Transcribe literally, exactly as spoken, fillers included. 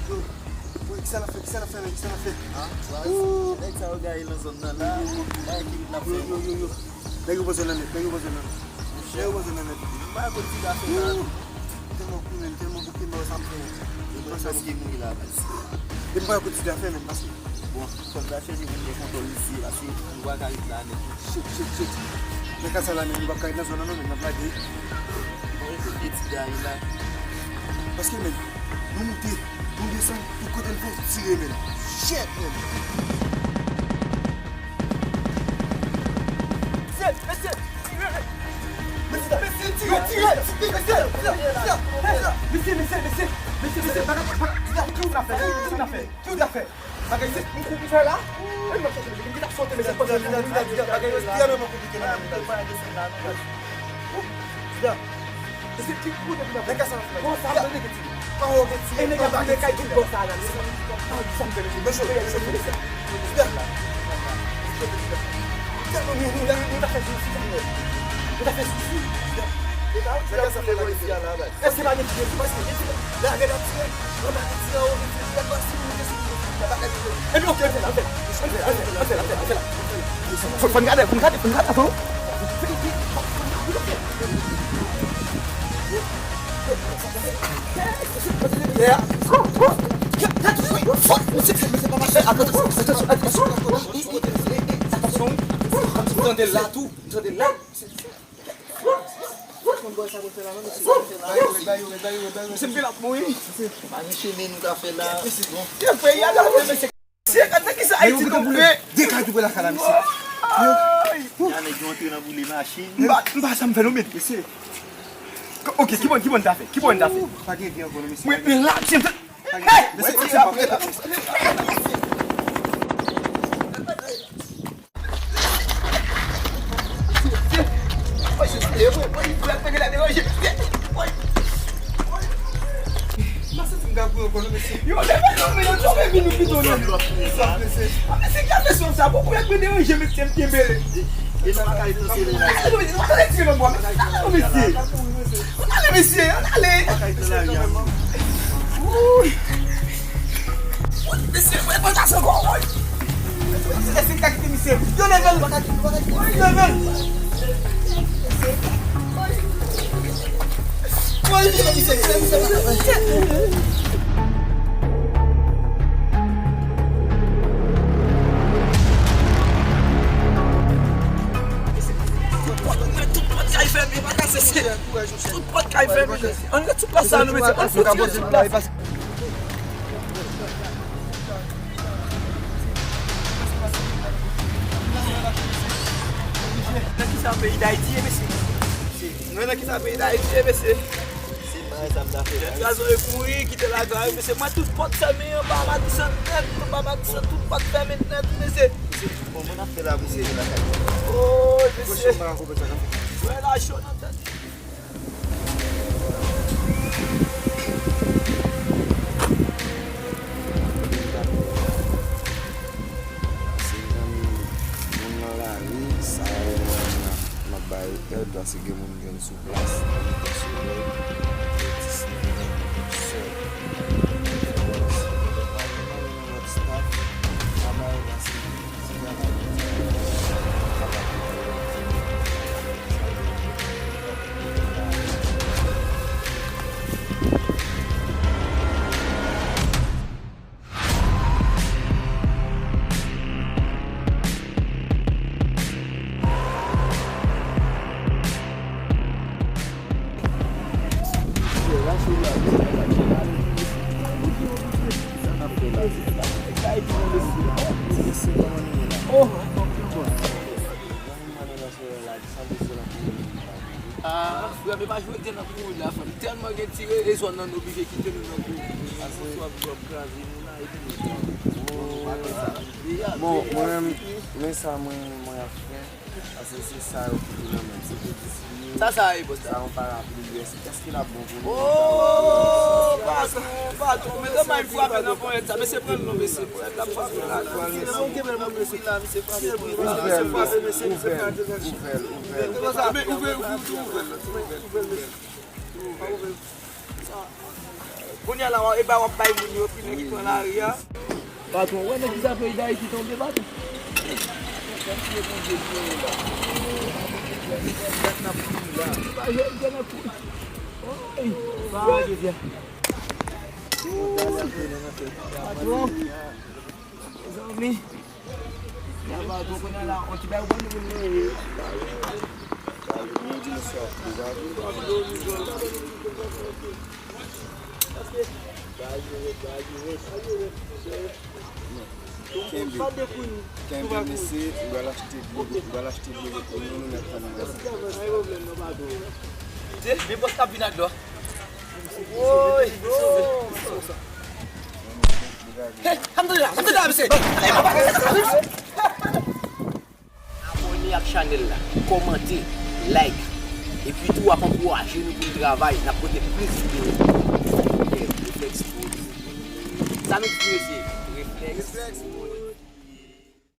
Yo, yo, kisa n ap fè, kisa n ap fè, men, kisa n ap fè? Ah, nèg sa yo gaye nan zòn nan la, pa ekip n ap fè. Yo, yo, yo, yo. Nèg yo pran zòn nan nèt, nèg yo pran zòn nan nèt. Nèg yo pran zòn nan nèt. M pa konn ti zafè la. M tèlman kouri, m tèlman bouke, m pa wè sa m fè. Yo pran sa ki mouri la, baz. E m pa konn ti zafè, men, paske. Bon, fò n ta chèche pou n gen kontwòl isi, paske nou pa ka ret la nèt. Shit, shit, shit. Nan ka sa la, men, nou p ap ka ret nan zòn nan, non, men, n ap lage. Bon, e kote ti gaye la. Paske, men, nou moute, nou desann, tout kote n fè, tire, men. Shit, men. Mesye, mesye, tire! Mesye, mesye, tire, tire! Mesye, mesye, mesye, mesye, bagay, bagay, ki w ta fè? Ki w ta fè? Bagay se, m kou pou fè la. Mwen, m ap chache, m gentan sote, mesye, m panse m mouri, bagay yo tèlman konplike, men. Mesye, ki kote pou fè? Bon, sa, m tande ke ti. E nèg ap vide kay tout bò sa la, mesye. Ah, sa m fè, mesye? Mesye, mesye, mesye. Tèlman nou, nou, nou ta fè sousi, nou ta fè sousi. Èske pa gen tire sou, èske lage la tire? Anba tire anwo, tire, tire, tire, tire, tire, tire, tire, tire. Epi, ok, ann fè la, ann fè la, ann fè la, ann fè la, ann fè la, ann fè la. Fò, fò n gade, fò n gade, fò n gade, fò. Atansyon, atansyon, atansyon, atansyon, m tande l la tou, m tande l la. Misye m vin ap mouri. Pa gen chemen nou ka fè la. Bon. Yo, peyi a gade, mesye. Mesye, gade nan kisa Ayiti tonbe. De kay tou pre lakay la, mesye. Ay! Ya nèg yo antre nan boule machin. M pa, m pa sa m fè non, men, mesye. Ok, ki bò, ki bò n ta fè? Ki bò n ta fè? Pa gen vi ankò non, mesye. Mwen, men la, mesye, m te, hey! Mesye, mesye, mesye. Yo, leve non, men, yo, leve vin nou pito, non. Mesye, gade sòf sa, pou pou lè mwen deranje, mesye, m kenbe. E nou pa ka ret nan sere la. Mesye, nou pa ka ret nan sere la, mesye. Ann ale, mesye. Ann ale, mesye, ann ale. Mesye, mwen pa kase ankò, woy. Mesye, se ka kite misye. Yo, leve l. Woy, leve l. Woy, leve misye, leve misye. Tout pòt kay fèmen, pa kase sere. Tout pòt kay fèmen. Ann ret sou plas la, nou, mesye. Ann fouti ret sou plas. Nan kisa peyi Dayiti ye, mesye? Nou nan kisa peyi Dayiti ye, mesye? Se bagay sa m ta fè la. Gazo e kouri, kite lagay, mesye. Mwen tout pòt fèmen anba Matisan nèt, anba Matisan tout pòt fèmen nèt, mesye. Bon, mwen ap fè la pou se lakay. Oh, mesye. Wè la cho nan tèt. Se zanmi moun nan lari, sa yo menm n ap, n ap ba yo èd, paske gen moun jwenn sou plas, nan mitan solèy, yo disipline sèl. Lòt staff, n ap ba yo pase. Ah, frè m, e pa jwe te nan kouri la, frè m. Tèlman gen tire, e zòn nan oblije kite nou nan kouri. Bon, mwen menm, men sa mwen, mwen ap fè. Paske se sa yo ki te nan men m. Se te disipline. Sa, sa ye, bòs la? Sa yon parapli, èske, èske l ap bon pou nou? Oh, patwon, patwon. Mete may frape nan ponyèt sa. Mesye, pran l non, mesye. Ponyèt la frape la. Mesye, mesye, frape, mesye, frape, mesye, frape. Ouvè l, ouvè l, ouvè l. Ouvè l, ouvè l, ouvè l, ouvè l. Kounye a la, w ap, e ba w ap bay moun yo fimen ki pran lari a. Patwon, wè nèg ki sa peyi Dayiti tonbe, patwon. Kòmsi e Bondye ki genyen la. Dat n ap fini la. Pa jwenn jwenn nan kou. Oy, pa jwenn. Patwon. Mezanmi. Yaba, gon kounye a la, on ti bay ou ban nou vin mwen. Kenbe, kenbe mesye, m pral achte dlo, m pral achte dlo pou nou, nou mèt tann mwen. Vye bòs k ap vin ak dlo. Woy! Hey, Hamdallah, Hamdallah, mesye! Abòne ak chanèl la, kòmante, like, epi tou w ap ankouraje nou pou n travay, n ap pote plis videyo. Reflèks Prod. Sa nou di mesye? Reflèks.